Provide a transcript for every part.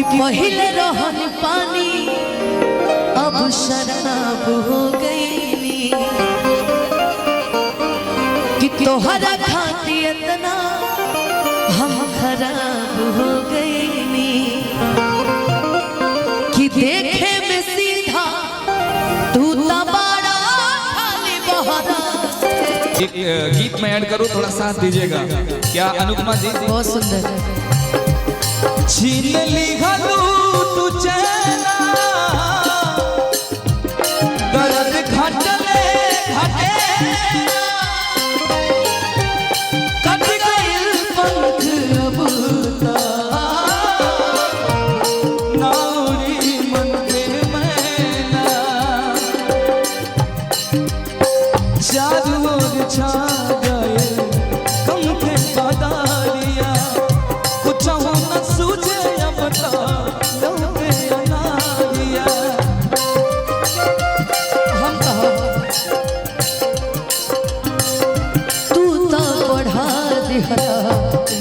कि पहले रहन पानी अब शराब हो गई, कि तोहरा खाती इतना हम खराब हो गई, कि देखे में सीधा तू तबाड़ा खाली बहरा। एक गीत में ऐड करूँ, थोड़ा साथ दीजिएगा क्या अनुपमा जी? बहुत सुंदर। छीन ली घलू तू चैना, दर्द घटले घटे, कट गइल पंख अब ता, नाउरी मन के मैना, चारों ओर छा गए कम के बदारिया, कुछ न सूझे अब ता लौटे अनारिया। हम कहो तू तो बढ़ा दिहरा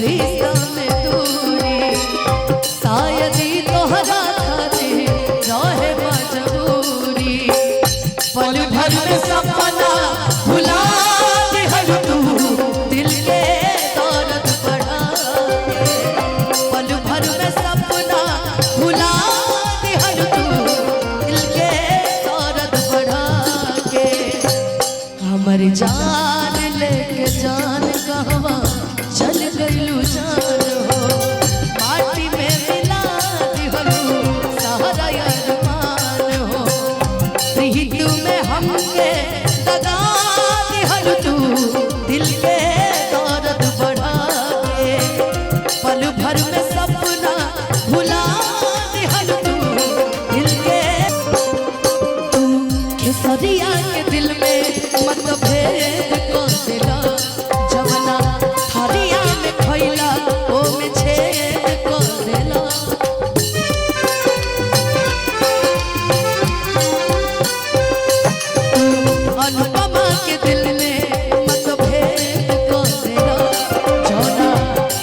रिश्ता में दूरी, शायद ही तोहरा खातिर रहे मजबूरी, पल भर में सपना भुला दिहर तू दिल के दर्द बढ़ा के, पल भर में सपना भुला दिहर तू दिल के दर्द बढ़ा के, हमर जान लेके जान कहवा चल गइलू जान हो, माटी में मिला दिहलू सहारा अरमान हो, प्रीत में हमके दगा दिहलू तू दिल के दर्द बढ़ा के, पल भर में सपना भुला दिहलू तू दिल के, तू खेसरिया के दिल में मतभेद को दिला, जवना थारिया में खैला ओ में छेद को दिला। तू अनुपमा के दिल में मतभेद को दिला, जवना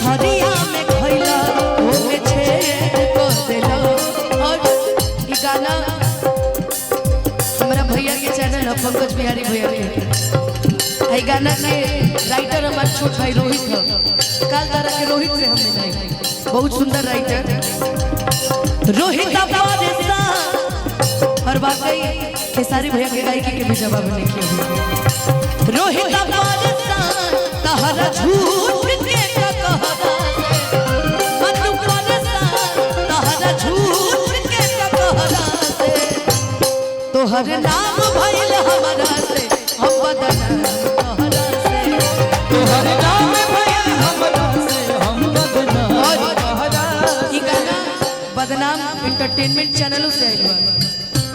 थारिया में खैला ओ में छेद को दिला। और ई गाना हमारा भैया के चैनल है, पंकज बिहारी भैया के। आई गाना के राइटर हमारे छोट भाई रोहित है, काल तारा के रोहित से हम मिले, बहुत सुंदर राइटर रोहित अपारेसा। और वाकई खेसारी भैया के गायकी के भी जवाब नहीं किया रोहित अपारेसा, तहरा झूठ के कहरा से मनु परसा, तहरा झूठ के कहरा से, तोहर नाम भइल हमरा से हम बदनाम तोहरा से, तोहर नाम भइल हमरा से हम बदनाम तोहरा। ई गाना बदनाम एंटरटेनमेंट चैनलों से आइल बा,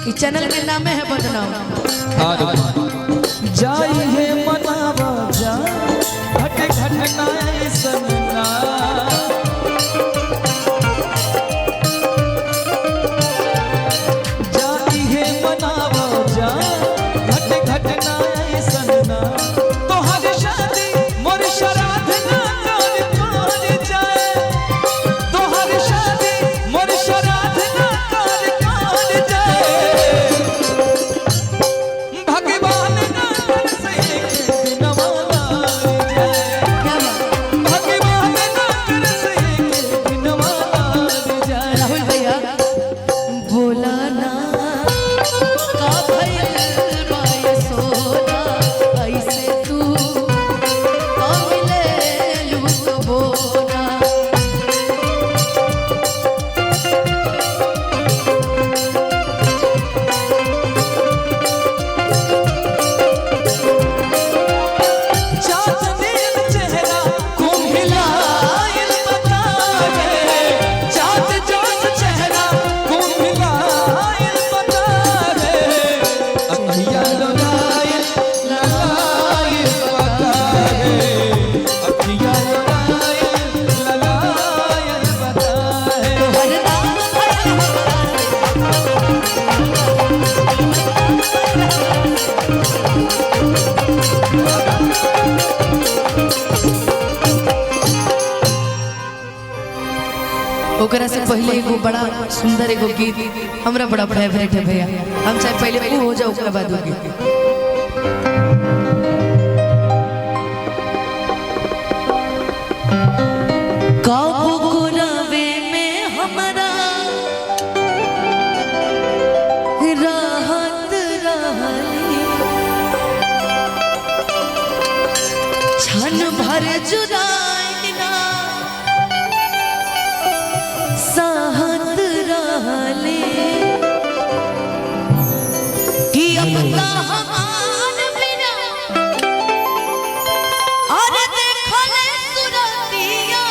ई चैनल के नाम है बदनाम। जाई है मनावा जा घट घटना सनना, जाई है मनावा जा घट घटना सनना, तोहर शादी मोर श्राद्ध ना कर कर जाए, तोहर शादी मोर श्राद्ध ना कर कर जाए, भगवान ना कर से दिनवा लाए जाए, क्या बात। भगवान ना कर ओकरा से पहले एगो बड़ा सुंदर एगो गीत हमरा बड़ा फेवरेट है भैया, हम चाहे पहले वो हो जाए ओकरा बाद वो गीत। काबू कुरावे में हमरा राहत रहली, क्षण भर जुदाई ना साहत रहले, कि अब ता हमार बिना और देखल सुरतिया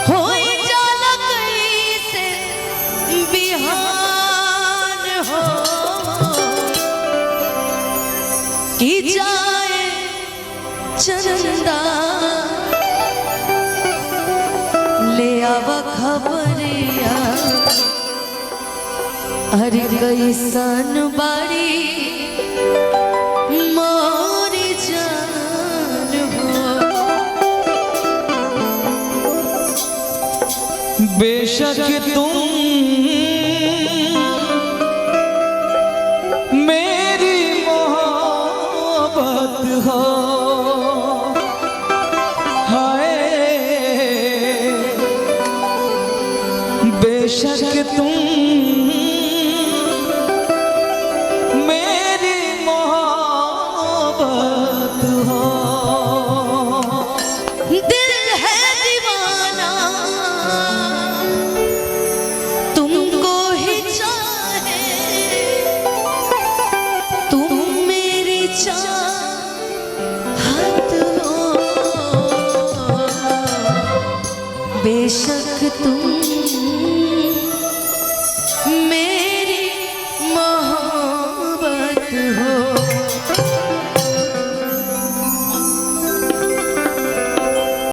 होई जाला कैसे बिहान हो, कि जाए चंदा ले आव खबरिया, अरे कैसन बाड़ी मोर जान हो। बेशक तुम मेरी मोहब्बत हो, हाय बेशक तुम मेरी मोहब्बत हो, दिल है दीवाना तुमको ही चाहे, तुम मेरी चाहत हो, बेशक तुम